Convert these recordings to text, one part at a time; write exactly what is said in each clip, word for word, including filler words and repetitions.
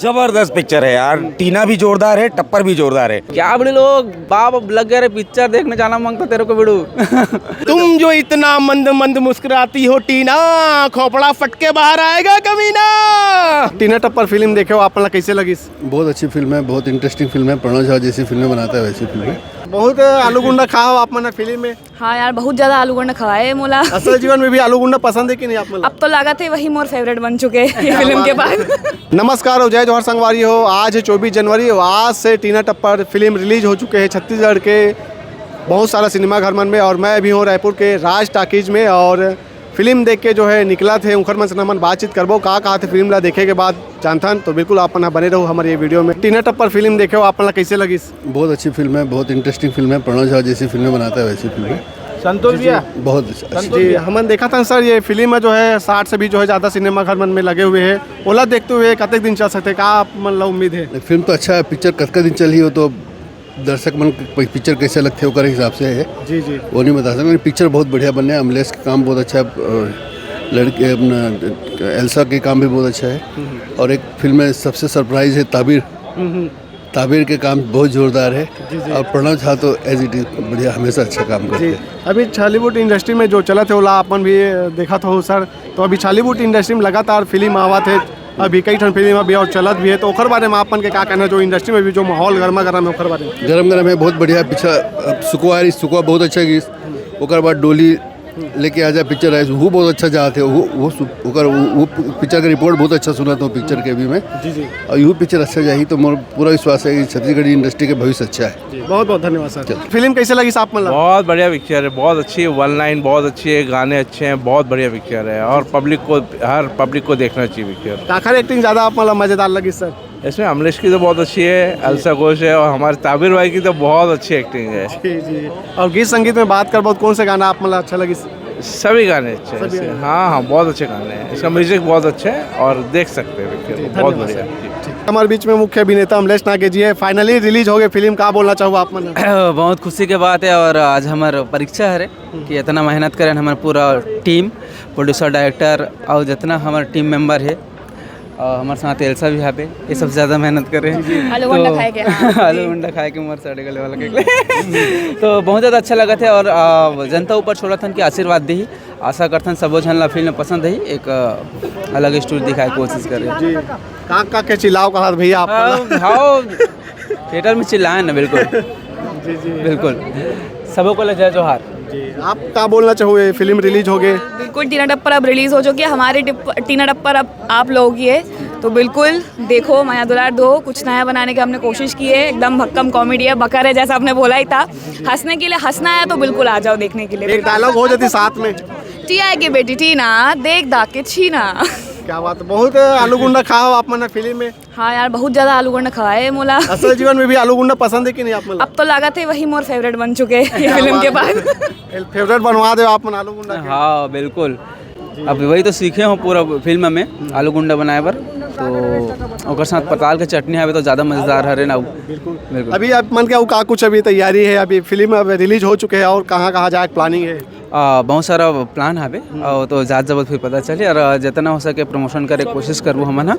जबरदस्त पिक्चर है यार। टीना भी जोरदार है, टप्पर भी जोरदार है। क्या बड़े लोग, बाप, अब लग गए रे पिक्चर देखने जाना मांगता तेरे को बिड़ू। तुम जो इतना मंद मंद मुस्कुराती हो टीना, खोपड़ा फट के बाहर आएगा कमीना। टीना टप्पर फिल्म देखे हो, आप ला कैसे लगिस? बहुत अच्छी फिल्म है, बहुत इंटरेस्टिंग फिल्म है। प्रणव झा जैसी फिल्में बनाता है वैसी फिल्म है। बहुत आलू गुंडा खाओ आप मन फिल्म में। हाँ यार, बहुत ज्यादा आलू गुंडा खवाए मोला। असल जीवन में भी आलू गुंडा पसंद है कि नहीं आप मन ला? अब तो लागत है वही मोर फेवरेट बन चुके हैं ये फिल्म के बाद। नमस्कार और जय जोहार संगवारी हो। आज है चौबीस जनवरी और आज से टीना टप्पर फिल्म रिलीज हो चुके हैं छत्तीसगढ़ के बहुत सारा सिनेमा घर मन में। और मैं अभी हूँ रायपुर के राज टाकीज में और फिल्म देख के जो है निकलत हे, उंखर मन से हमन बातचीत करबो, का कहा थे फिल्म ला देखे के बाद जानथन। तो बिल्कुल आप मन ह बने रहो हमारे ये वीडियो में। टीना टप्पर फिल्म देखे हो, आप मन ला कैसे लगिस? बहुत अच्छी फिल्म है, बहुत इंटरेस्टिंग फिल्म है। प्रणव झा जैसी फिल्में बनाता है वैसी फिल्म है। संतोष जी, भैया। जी, बहुत अच्छा। संतोष जी, भैया। हमन देखा था सर, ये फिल्म में जो है साठ से भी जो है ज्यादा सिनेमा घर मन में लगे हुए हैं। ओला देखते हुए कतेक दिन चल सकते, का आप मन ला उम्मीद है? फिल्म तो अच्छा है, पिक्चर कतका दिन चलही वो तो दर्शक मन के पिक्चर कैसे लगथे ओकर हिसाब से है। जी, जी। वो नहीं बता सकते, लेकिन पिक्चर बहुत बढ़िया बने है। अमलेश का काम बहुत अच्छा है, अ, लड़के अपना एल्सा के काम भी बहुत अच्छा है। हम्म। और एक फिल्म में सबसे सरप्राइज है ताबिर। हम्म, हम्म। ताबिर के काम बहुत जोरदार है। जी, जी। और प्रणव झा तो as it is बढ़िया, हमेशा अच्छा काम करते जी। हैं। अभी छॉलीवुड इंडस्ट्री में जो चलत है ओला अपन भी देखत हो सर, तो अभी छॉलीवुड इंडस्ट्री में लगातार फिल्म आवत है, अभी कई ठन फिल्म अभी और चलत भी है, तो ओकर बारे में आप मन के का कहना, जो इंडस्ट्री में भी जो माहौल गर्मा गर्म है ओकर बारे में? गरम गरम है, बहुत बढ़िया। पिछला अब सुकुआ रही, सुकुआ बहुत अच्छा गीस। ओकर बाद डोली लेके आजा पिक्चर है, वो बहुत अच्छा जात है। वो वो सु- ओकर वो, वो पिक्चर का रिपोर्ट बहुत अच्छा सुना था पिक्चर के भी मैं। जी, जी। और यू पिक्चर अच्छा जाही तो मोर पूरा विश्वास है कि छत्तीसगढ़ी इंडस्ट्री के भविष्य अच्छा है। जी, बहुत बहुत धन्यवाद सर। चल। फिल्म कैसे लगी आप मन ला? बहुत बढ़िया पिक्चर है, बहुत अच्छी है, वन लाइन बहुत अच्छी है, गाने अच्छे हैं, बहुत बढ़िया पिक्चर है और पब्लिक को, हर पब्लिक को देखना चाहिए पिक्चर। काखर एक्टिंग ज्यादा आप मन ला मजेदार लगी सर? इसमें अमलेश की तो बहुत अच्छी है, एल्सा घोष है और हमारे ताबिर भाई की तो बहुत अच्छी एक्टिंग है। जी, जी। और गीत संगीत में बात कर, बहुत कौन से गाना आप मन ला अच्छा लगी? सभी गाने अच्छे हैं सभी इसके। गाने। हाँ, हाँ, बहुत अच्छे गाने हैं। इसका म्यूजिक बहुत अच्छा है और देख सकते हैं पिक्चर जी, को, बहुत धन्यवाद बढ़िया। सर। जी। हमारे बीच में मुख्य अभिनेता अमलेश नागे जी है। फाइनली रिलीज हो गए फिल्म, का बोलना चाहो आप मन? बहुत खुशी के बात है और आज हमार परीक्षा हरे कि इतना मेहनत करें हमार पूरा टीम, प्रोड्यूसर, डायरेक्टर और जितना हमार टीम मेंबर है और हमारे साथ एल्सा भी हाबे, ये सबसे ज़्यादा मेहनत करे। आलू भंडा तो खाए के, हाँ। आलू भंडा खाए के मोर सड़े गले वाला केक ले। तो बहुत ज़्यादा अच्छा लगा थे और, आ, जनता ऊपर छोड़ा थन कि आशीर्वाद दी। आशा करथन सबो झन ला फिल्म पसंद ही, एक, आ, अलग स्टोरी दिखाए के कोशिश करे। जी। का, का के चिल्लाओ कहा भैया आप? हाँ, हाँ, थिएटर में चिल्लाए ना, बिल्कुल। जी, जी। बिल्कुल। सबो को ले जय जोहार। जी, आप का बोलना चाहो, ये फिल्म रिलीज हो गए? बिल्कुल, टीना टप्पर अब रिलीज हो चुकी है। हमारे टिप-, टीना टप्पर अब आप लोग ही है, तो बिल्कुल देखो, मया दुलार दो। कुछ नया बनाने की हमने कोशिश की है, एकदम भक्कम कॉमेडी है, बकर है, जैसा आपने बोला ही था। हंसने के लिए हंसना है तो बिल्कुल आ जाओ देखने के लिए। एक डायलॉग हो जाती साथ में। टीना के बेटी टीना, देख दाके छीना। क्या बात है, बहुत आलू गुंडा खाओ आप मन फिल्म में। हाँ यार, बहुत ज्यादा आलू गुंडा खवाए मोला। असल जीवन में भी आलू गुंडा पसंद है कि नहीं आप मन ला? अब तो लागत है वही मोर फेवरेट बन चुके हैं ये क्या फिल्म के बात बाद। है। फेवरेट बनवा दे आप मन आलू गुंडा के। हाँ, बिल्कुल। अब वही तो सीखे हो पूरा फिल्म में आलू गुंडा बनाए बर, तो ओकर साथ पताल के चटनी हवे तो ज्यादा मजेदार हरे ना। बिल्कुल। बिल्कुल। अभी आप मन के का कुछ अभी तैयारी है, अभी फिल्म अब रिलीज हो चुके हैं और कहाँ कहाँ जाए प्लानिंग है? आ, बहुत सारा प्लान हवे, और तो जात जबत फिर पता चली, और जितना हो सके प्रमोशन करे कोशिश करबो हमन ह, आ,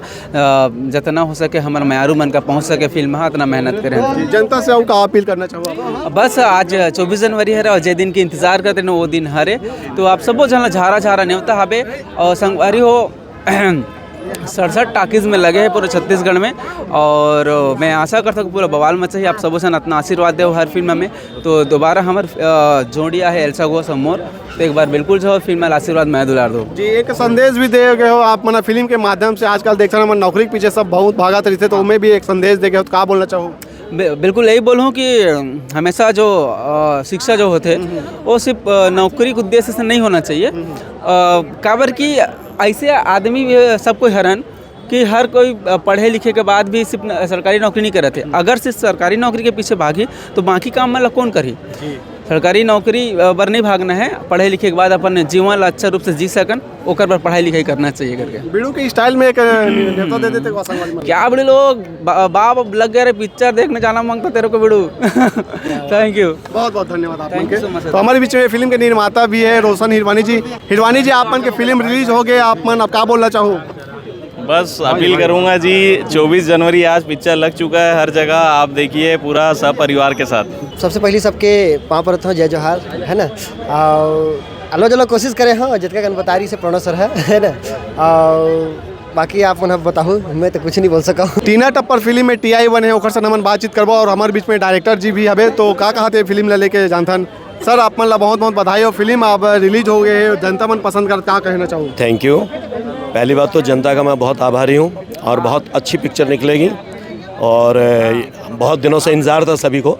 जितना हो सके हमर मयारू मन का पहुँच सके फिल्म ह, उतना मेहनत करे। जी, जनता से अउ का अपील करना चाहो आप? बस आज चौबीस जनवरी हरे, और जे दिन के इंतजार करते न वो दिन हरे, तो आप सबो झन ला झारा झारा नेवता हवे, और संगवारी हो, सड़सठ टॉकीज में लगे हैं पूरे छत्तीसगढ़ में, और मैं आशा करता हूँ पूरा बवाल मचाही। आप सबो झन इतना आशीर्वाद दे हर फिल्म में, तो दोबारा हमर, अ, जोड़ी आहे एल्सा घोष और मोर, तो एक बार बिल्कुल जो फिल्म में आशीर्वाद मैं दुलार दो। जी, एक संदेश भी दे गए हो आप, मना फिल्म के माध्यम से आजकल देखते हैं, नौकरी के पीछे सब बहुत भागत रहते, तो उनमें भी एक संदेश दे गए हो, तो का बोलना चाहो? बि-, बिल्कुल यही बोलूँ कि हमेशा जो, अ, शिक्षा जो होथे, वो सिर्फ, अ, नौकरी के उद्देश्य से नहीं होना चाहिए। अ, काबर कि ऐसे आदमी भी सब कोई हरन कि हर कोई, अ, पढ़े लिखे के बाद भी सिर्फ न-, सरकारी नौकरी नहीं करत है। अगर सिर्फ सरकारी नौकरी के पीछे भागी, तो बाकी काम मन ला कौन करही? सरकारी नौकरी, अ, बर नहीं भागना है, पढ़े लिखे के बाद अपन जीवन ला अच्छा रूप से जी सकन, ओकर बर पढ़ाई लिखाई करना चाहिए करके। बिड़ू के स्टाइल में एक, अ, नेवता दे देते को संगवारी मन। क्या बिड़ू लोग, बा-, बाप, अब लग गए रे पिक्चर देखने जाना मांगता तेरे को बिड़ू। Thank you। बहुत बहुत धन्यवाद आप मन के। Thank you so much, sir। तो हमारे बीच में फिल्म के निर्माता भी है रोशन हिरवानी जी। हिरवानी जी, आप मन के फिल्म रिलीज हो गए, आप मन अब का बोलना चाहो? बस अपील करूंगा जी, चौबीस जनवरी आज पिक्चर लग चुका है हर जगह, आप देखिए पूरा सब परिवार के साथ। सबसे पहले सबके पाँव परत हूँ, जय जोहार, है ना। और अलो जलो कोशिश करे हो, जितका कन बता रही से प्रोड्यूसर है, है ना। और बाकी आप मन बताहू, मैं तो कुछ नहीं बोल सका हूँ। टीना टप्पर फिल्म में टीआई बने हैं, ओकर से हमन बातचीत करबो और हमारे बीच में डायरेक्टर जी भी हबे, तो का कहते फिल्म ला लेके जानथन। सर, आप मन ला बहुत बहुत बधाई हो, फिल्म अब रिलीज हो गए है, जनता मन पसंद कर, का कहना चाहूँ? Thank you. पहली बात तो जनता का मैं बहुत आभारी हूँ और बहुत अच्छी पिक्चर निकलेगी। और अ, बहुत दिनों से इंतज़ार था सभी को,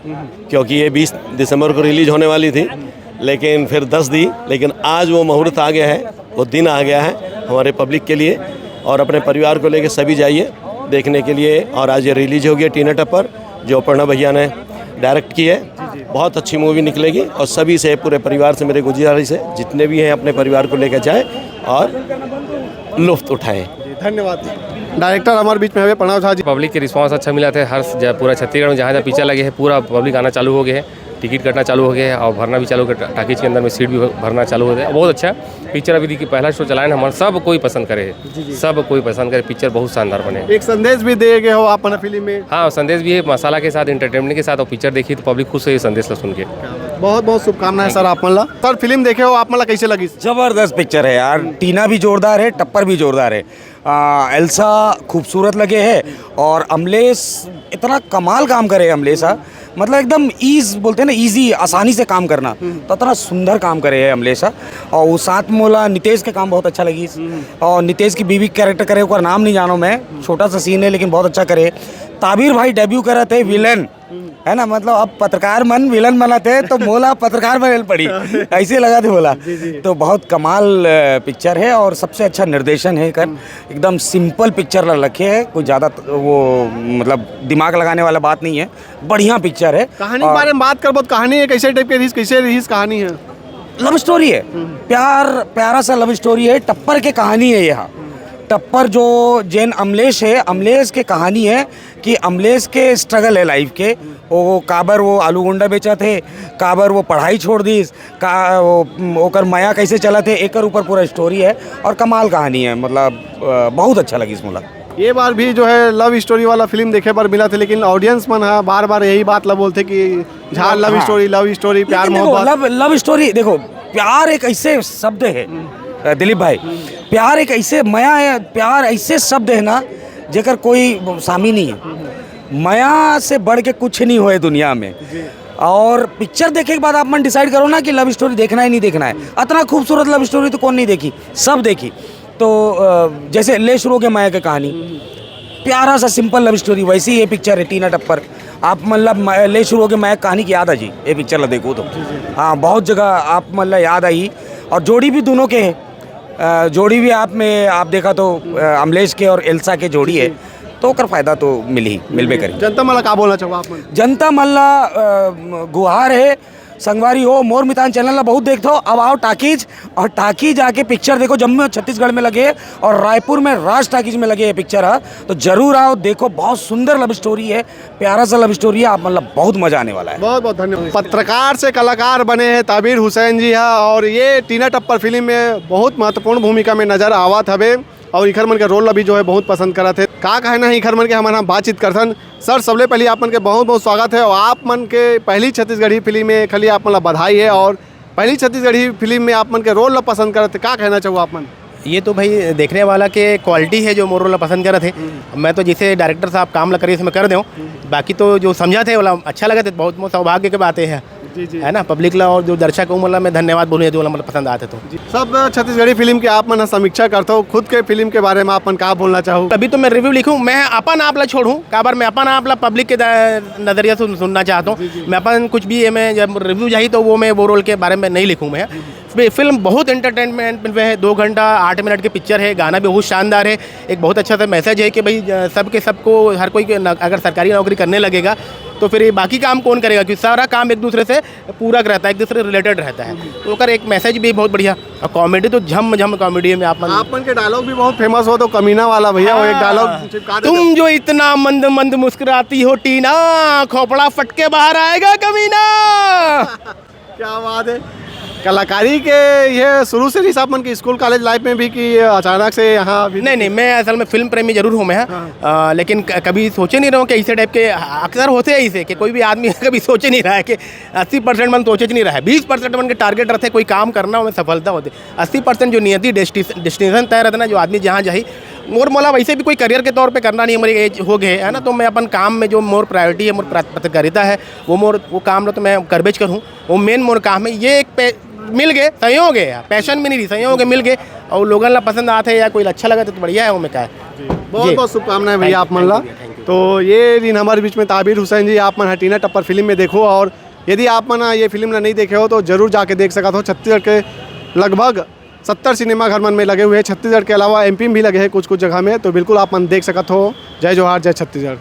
क्योंकि ये बीस दिसंबर को रिलीज होने वाली थी, लेकिन फिर दस दी, लेकिन आज वो मुहूर्त आ गया है, वो दिन आ गया है हमारे पब्लिक के लिए। और अपने परिवार को लेके सभी जाइए देखने के लिए। और आज ये रिलीज हो गया टीना टप्पर, जो अपर्णा भैया ने डायरेक्ट की है। बहुत अच्छी मूवी निकलेगी और सभी से, पूरे परिवार से मेरे गुजारिश है, जितने भी हैं अपने परिवार को लेकर जाएं और लुफ्त उठाएं। धन्यवाद। डायरेक्टर हमारे बीच में हवे प्रणव झा जी। पब्लिक के रिस्पांस अच्छा मिला थे। हर ज-, पूरा छत्तीसगढ़ में जहाँ जहाँ पिक्चर लगे हैं, पूरा पब्लिक आना चालू हो गए है, टिकट कटना चालू हो गए है और भरना भी चालू हो गया। टा-, टाकीज के अंदर में सीट भी हो-, भरना चालू हो गया। बहुत अच्छा पिक्चर अभी देखिए, पहला शो चलाए ना हमारा, सब कोई पसंद करे है, सब कोई पसंद करे। पिक्चर बहुत शानदार बने। एक संदेश भी दे गए हो आप अपना फिल्म में। हाँ, संदेश भी है, मसाला के साथ, एंटरटेनमेंट के साथ, और पिक्चर देखी तो पब्लिक खुश हो ये संदेश ला सुन के। बहुत बहुत शुभकामनाएं सर आप मन ला। सर, फिल्म देखे हो, आप मन ला कैसे लगी? जबरदस्त पिक्चर है यार, टीना भी जोरदार है, टप्पर भी जोरदार है। आ, एल्सा खूबसूरत लगे है और अमलेश इतना कमाल काम करे है अमलेश, हाँ। मतलब एकदम ईज बोलते हैं ना, ईजी, आसानी से काम करना, तो इतना सुंदर काम करे है अमलेश, हाँ। और वो साथ में वाला नितेश के काम बहुत अच्छा लगी। और नितेश की बीवी कैरेक्टर करे, ओकर नाम नहीं जानो मैं, छोटा सा सीन है लेकिन बहुत अच्छा करे। ताबिर भाई डेब्यू करत है विलन, है ना, मतलब अब पत्रकार मन विलन बनत है तो मोला पत्रकार बने पड़ी, ऐसे लगा थे बोला। तो बहुत कमाल अ, पिक्चर है और सबसे अच्छा निर्देशन है कर, एकदम सिंपल पिक्चर ला रखे है, कोई ज़्यादा त-, वो मतलब दिमाग लगाने वाला बात नहीं है, बढ़िया पिक्चर है। कहानी के और बारे में बात करबो तो कहानी है, कैसे टाइप के रहीस, कैसे रहीस कहानी है? लव स्टोरी है, प्यार, प्यारा सा लव स्टोरी है, टप्पर के कहानी है यह। टप्पर जो जेन अमलेश है, अमलेश के कहानी है कि अमलेश के स्ट्रगल है लाइफ के, वो काबर वो आलू गुंडा बेचा थे, काबर वो पढ़ाई छोड़ दीस, का वो, ओकर मया कैसे चला थे, एकर ऊपर पूरा स्टोरी है और कमाल कहानी है, मतलब अ, बहुत अच्छा लगी इसमें। ये बार भी जो है लव स्टोरी वाला फिल्म देखे बर मिला थे, लेकिन ऑडियंस मन हा बार बार यही बात ला बोलते कि झार लव हाँ। स्टोरी, लव स्टोरी, प्यार लेकिन देखो, मोहब्बत। लव, लव स्टोरी देखो, प्यार एक ऐसे शब्द है अ, दिलीप भाई, प्यार एक ऐसे मया है, प्यार ऐसे शब्द है ना जेकर कोई सामी नहीं है। मया से बढ़ के कुछ नहीं होए दुनिया में। और पिक्चर देखे के बाद आप मन डिसाइड करो ना कि लव स्टोरी देखना है, नहीं देखना है। इतना खूबसूरत लव स्टोरी तो कौन नहीं देखी, सब देखी। तो अ, जैसे ले शुरू हो गया मया की कहानी, प्यारा सा सिंपल लव स्टोरी, वैसे ही ये पिक्चर है टीना टप्पर। आप मतलब म-, ले शुरू हो गया मया की कहानी की याद आ जी, ये पिक्चर ला देखो तो। हाँ, बहुत जगह आप मतलब याद आई। और जोड़ी भी दोनों के है, अ, जोड़ी भी आप में आप देखा तो अ, अमलेश के और एल्सा के जोड़ी है, तो ओकर फायदा तो मिल ही, मिलबे करी। जनता मन ला का बोलना चाहो आप मन? जनता मन ला अ, गुहार है, संगवारी हो, मोर मितान चैनल ला बहुत देखथो, अब आओ टाकीज, और टाकीज आके पिक्चर देखो। जम्मू छत्तीसगढ़ में लगे और रायपुर में राज टाकीज में लगे ये पिक्चर है, तो जरूर आओ, देखो, बहुत सुंदर लव स्टोरी है, प्यारा सा लव स्टोरी है, आप मतलब बहुत मजा आने वाला है। बहुत बहुत धन्यवाद। पत्रकार से कलाकार बने हैं ताबिर हुसैन जी हा, और ये टीना टप्पर फिल्म में बहुत महत्वपूर्ण भूमिका में नजर आवत हवे, और इखर मन के रोल ला भी जो है बहुत पसंद करत है। का कहना है इखर मन के, हमन हम बातचीत करथन। सर, सबले पहले आप मन के बहुत बहुत स्वागत है, और आप मन के पहली छत्तीसगढ़ी फिल्म में खाली आप मन ला बधाई है, और पहली छत्तीसगढ़ी फिल्म में आप मन के रोल ला पसंद करत है, का कहना चाहो आप मन? ये तो भाई देखने वाला के क्वालिटी है जो मोर रोल ला पसंद करत है। मैं तो जिसे डायरेक्टर साहब काम ला करी इसमें कर दें, बाकी तो जो समझा थे वाला अच्छा लगा थे, बहुत बहुत सौभाग्य के बात है। जी जी। है ना, पब्लिक ला और जो दर्शक उमन ला मैं धन्यवाद बोलूँ जो वाला मतलब पसंद आते तो। जी। सब छत्तीसगढ़ी फिल्म के आप मन समीक्षा करते हो, खुद के फिल्म के बारे में आप मन का बोलना चाहो? अभी तो मैं रिव्यू लिखूँ, मैं अपन आप ला छोड़ूँ, काबर मैं अपन आप ला पब्लिक के द-, नजरिया से सुन-, सुनना चाहता हूँ। जी, जी। मैं अपन कुछ भी ये मैं जब रिव्यू जाही तो वो मैं वो रोल के बारे में नहीं लिखूँ मैं। फिल्म बहुत एंटरटेनमेंट में है, दो घंटा आठ मिनट की पिक्चर है, गाना भी बहुत शानदार है, एक बहुत अच्छा सा मैसेज है कि भाई अ, सबके सबको हर कोई के न-, अगर सरकारी नौकरी करने लगेगा तो फिर ये बाकी काम कौन करेगा, क्योंकि सारा काम एक दूसरे से पूरक रहता है, एक दूसरे रिलेटेड रहता है। तो ओकर एक मैसेज भी बहुत बढ़िया। और कॉमेडी तो झम झम कॉमेडी में आप मन आप मन के डायलॉग भी बहुत फेमस हो तो कमीना वाला भैया, वो एक डायलॉग हाँ। चिपका दे तुम जो इतना मंद मंद मुस्कुराती हो टीना, खोपड़ा फट के बाहर आएगा कमीना। क्या बात है। कलाकारी के ये शुरू से रहिस आप मन के स्कूल कॉलेज लाइफ में भी कि अचानक से यहाँ अभी? नहीं नहीं, मैं असल में फिल्म प्रेमी जरूर हूँ मैं, हाँ। अ, लेकिन क- कभी सोचे नहीं रहा हूँ कि इसे टाइप के, अक्सर होते हैं इसे कि कोई भी आदमी कभी सोचे नहीं रहा है कि अस्सी परसेंट मन सोचे नहीं रहा है, बीस परसेंट मन के टारगेट रहते, कोई काम करना हो, सफलता होते। अस्सी परसेंट जो नियति डेस्टिनेशन तय रहता ना, जो आदमी जहाँ जाही, मोर मोला वैसे भी कोई करियर के तौर पे करना नहीं है, मेरी एज हो गए है ना, तो मैं अपन काम में जो मोर प्रायोरिटी है, मोर प्रा- पत्रकारिता है, वो मोर वो काम लो तो मैं करबेज करूँ, वो मेन मोर काम है। ये एक पे मिल गए, संयोग है, पैशन में नहीं रही, संयोग है, मिल गए और लोगन ला पसंद आते हैं या कोई अच्छा लगा तो बढ़िया है, वो मैं कहा। बहुत जी। बहुत शुभकामनाएं भैया Thank आप you, मन ला। thank you, thank you। तो ये दिन हमारे बीच में ताबिर हुसैन जी, आप मन हटीना टप्पर फिल्म में देखो, और यदि आप मन ये फिल्म ला नहीं देखे हो तो जरूर जाके देख सकत हो। छत्तीसगढ़ के लगभग सत्तर सिनेमा घर मन में लगे हुए हैं, छत्तीसगढ़ के अलावा एमपी में भी लगे हैं कुछ कुछ जगह में, तो बिल्कुल आप मन देख सकत हो। जय जोहार, जय छत्तीसगढ़।